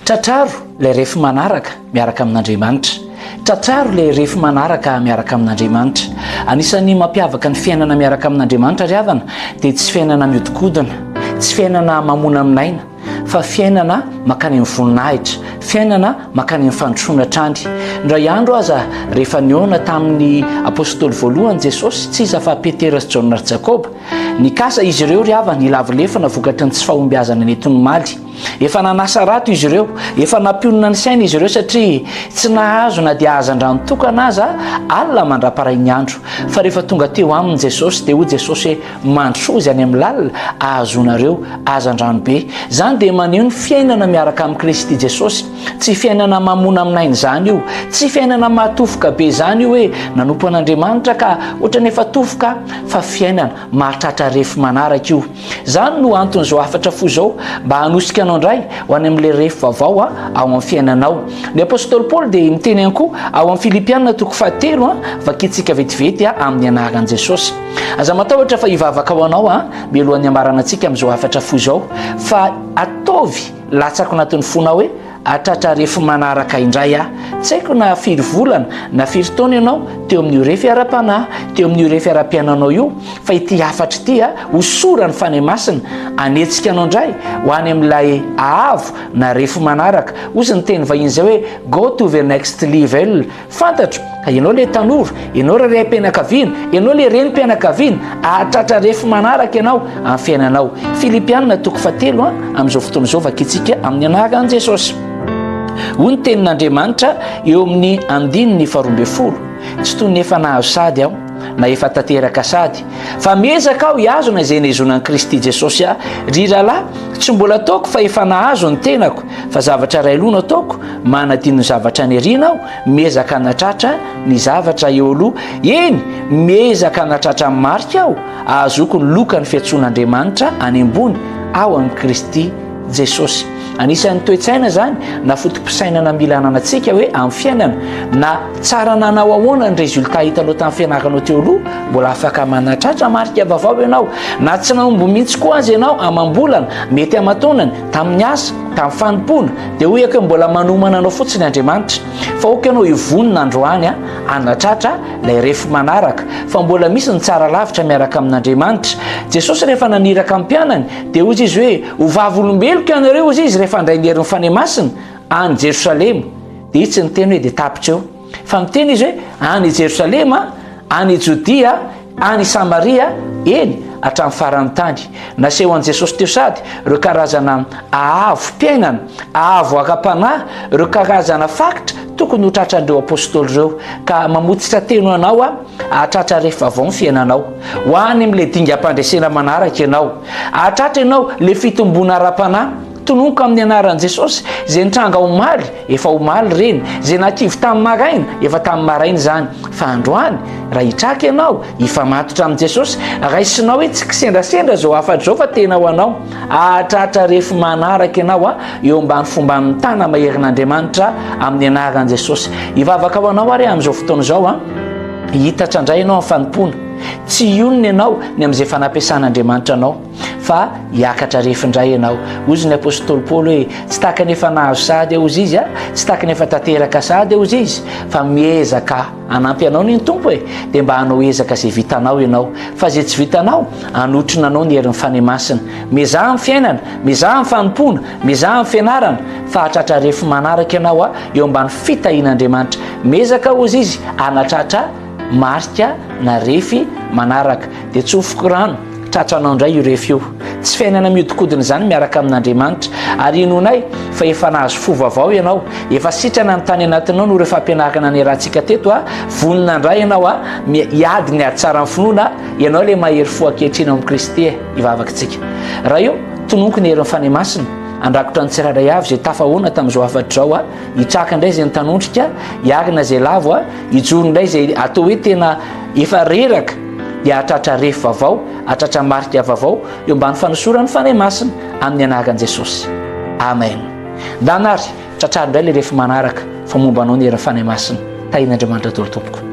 Tratraro ilay refy manaraka miaraka amin'Andriamanitra. Tratraro ilay refy manaraka miaraka amin'Andriamanitra. Anisan'ny mampiavaka ny fiainana miaraka amin'Andriamanitra ry havana dia tsy fiainana mihodinkodina, tsy fiainana mamonamonaina, fa fiainana mankany amin'ny voninahitra, fiainana mankany amin'ny fandrosoana hatrany. Indray andro aza rehefa nihaona tamin'ny apostoly voalohany Jesosy, tsy iza fa Petera sy Jaona ary Jakoba, nikasa izy ireo ry havana hilavo lefona vokatry ny tsy fahombiazana nentiny omaly. Efa nanasa rato izy ireo, efa nampionona ny saina izy ireo satria tsy nahazo na dia hazandrano tokana aza alina mandraparain'ny andro. Fa rehefa tonga teo aminy Jesosy dia hoy Jesosy hoe Mandrosoa izay any amin'ny lalina ahazoanareo hazandrano be. Izany dia maneho ny fiainana miaraka amin'i Kristy Jesosy. Tsy fiainana mamona amin'aina izany io. Tsy fiainana mahatofoka be izany io hoe nanompo an'Andriamanitra ka ohatran'ny efa tofoka fa fiainana mahatratra refy manaraka io. Izany no anton'izao hafatra fohy izao mba hanosika anao indray ho any amin'ilay refy vaovao ao amin'ny fiainanao. Ny apostoly Paoly dia miteny ihany koa ao amin'ny Filipiana toko fahatelo, vakintsika vetivety amin'ny anaran'i Jesosy. Aza matahotra fa hivavaka ho anao aho mialohan'ny hamaranantsika amin'izao hafatra fohy izao fa ataovy latsako anatin'ny fonao hoe hatratra refy manaraka indray aho. Tsy haiko na firy volana na firy taona ianao teo amin'io refy ara-panahy, teo amin'io refy ara-piainanao io fa ity hafatra ity hosoran'ny Fanahy Masina hanetsika anao indray ho any amin'ilay haavo na refy manaraka. Hozy ny teny vahiny izay hoe go to the next level. Fantatro fa ianao ilay tanora, ianao ilay raim-pianakaviana, ianao ilay renim-pianakaviana, hahatratra refy manaraka ianao amin'ny fiainanao. Filipiana toko fahatelo amin'izao fotoana izao vakintsika amin'ny anaran'i Jesosy. Hoy ny tenin'Andriamanitra eo amin'ny andininy faharoa Tsy toy ny efa nahazo sady aho, na efa tanteraka sady, fa miezaka aho hihazona izay nihazonan'i Kristy Jesosy ahy. Ry rahalahy, tsy mbola ataoko fa efa nahazo ny tenako, fa zavatra iray loha no ataoko, Manadino ny zavatra niriana aho, miezaka hanatratra ny zavatra eo aloha. Eny, miezaka hanatratra ny marika aho, ahazoako ny lokan'ny fiantsoan'Andriamanitra any ambony, ao amin'i Kristy Jesosy. Anisan'ny toe-tsaina izany na foto-pisainana mila ananantsika hoe amin'ny fiainana, na tsara nanao ahoana ny résultat hitanao tamin'ny fianaranao teo aloha, mbola afaka manatratra marika vaovao ianao. Na tsy nahomby mihitsy koa aza ianao amam-bolana, mety aman-taonany, tamin'ny asa, tamin'ny fanompoana, dia hoy aho hoe mbola manomana anao fotsiny Andriamanitra, fa aoka ianao hivonona androany hanatratra ilay refy manaraka, fa mbola misy ny tsara lavitra miaraka amin'Andriamanitra. Jesosy rehefa naniraka ny mpianany, dia hoy izy hoe, ho vavolombeloko ianareo, hoy izy, rehefa handray ny herin'ny Fanahy Masina any Jerosalema. Dia izy tsy niteny hoe dia tapitra eo. Fa miteny izy hoe any Jerosalema, any Jodia, any Samaria, eny, hatramin'ny faran'ny tany. Naseho an'i Jesosy teo sady ireo karazana ahavom-piainana, ahavo ara-panahy, ireo karazana fakitra tokony ho tratran'ireo apostoly ireo. Ka mamotsitra teny ho anao aho, hahatratra rehefa vao ny fiainanao. Ho any amin'ilay dingam-pandresena manaraka ianao. Hahatratra ianao ilay fitomboana ara-panahy. Tononiko amin'ny anaran'i Jesosy, izay nitranga omaly, efa omaly ireny, izay nahakivy tamin'ny maraina, efa tamin'ny maraina izany, fa androany, raha hitraka ianao, hifamatotra amin'i Jesosy, raisinao hoe tsy kisendrasendra izao hafatra izao fa tena ho anao, hahatratra refy manaraka ianao a, eo ambany fomban'ny tana-maherin'Andriamanitra amin'ny anaran'i Jesosy. Hivavaka ho anao ary aho amin'izao fotoana izao a, hihitatra indray ianao amin'ny fanompoana, tsy hionona ianao ny amin'izay fanampiasan'Andriamanitra anao. Fa hiakatra refy indray ianao. Hozy ny apostoly Paoly hoe, tsy tahaka ny efa nahazo sahady aho hozy izy a, tsy tahaka ny efa tanteraka sahady aho hozy izy, fa miezaka hanampy anao ny Tompo e, dia mba hanao ezaka izay vitanao ianao, fa izay tsy vitanao, hanotrona anao ny herin'ny Fanahy Masina. Miezaha amin'ny fiainana, miezaha amin'ny fanompoana, miezaha amin'ny fianarana, fa hahatratra refy manaraka ianao a, eo ambany fitahian'Andriamanitra. Miezaka hozy izy hanatratra marika na refy manaraka. Dia tsofiko rano. Tratranao indray io refy io. Tsy fiainana mihodinkodina izany miaraka amin'Andriamanitra. Ary inoanay fa efa nahazo fo vaovao ianao. Efa sitrana ny tany anatinao noho ireo fampianarana niarahantsika teto a. Vonona indray ianao a, hiady ny ady tsaran'ny finoana. Ianao ilay mahery fo ankehitriny ao amin'i Kristy e. Hivavaka isika. Ray o, tononiko ny herin'ny Fanahy Masina. Handrakotra ny tsirairay avy izay tafahoana tamin'izao hafatra izao a. Hitraka indray izay nitanondrika, hiarina izay lavo a. Hijoro indray izay atao hoe tena efa reraka dia hahatratra refy vaovao, hahatratra marika vaovao eo ambany fanosoran'ny Fanahy Masina amin'ny anaran'i Jesosy. Amen. Ndana ary, tratraro indray ilay refy manaraka fa momba anao ny herin'ny Fanahy Masina. Tahian'Andriamanitra daholo tompoko.